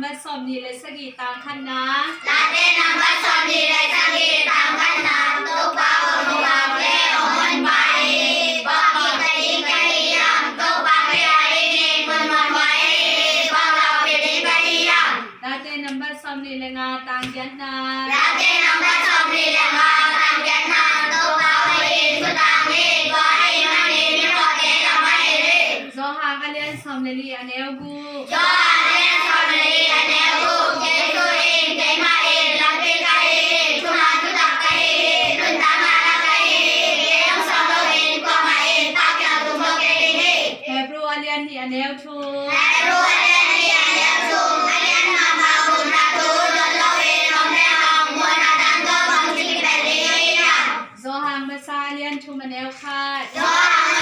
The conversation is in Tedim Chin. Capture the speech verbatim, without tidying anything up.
Sawmnih le sagih tang khatna. Late nambat sawmnih le sagih tang khatna. Topa hong uk le hong honpa hi. Puak kik ta ding ka hi hiam? Topa kei a dingin muanhuai ahi hi. Puak laupih ding ka hi hiam? Late nambat sawmnih le nga tang giatna. Late nambat sawmnih le nga tang giatna. Topa hoih in thutang hi. Tua ahih manin mihawte lam ahi hi. Johan a lian sawm le li a neu guk. Johan a lian sawm le li a neu guk. Jesu in, keimah in lampi ka hi hi, thuman thutak ka hi hi, nuntakna lak ka hi hi, kei hong suang loin kuamah in thakpiak tung zo kei ding hi. Hebru a lian nih a neu thum. Hebru a lian nih a neu thum. A lian mahmah gupna thu dot loin om lehang muanna tangtawp hong ci kipelh ding hi hiam? Johan masa a lian thum a neu khat. Johan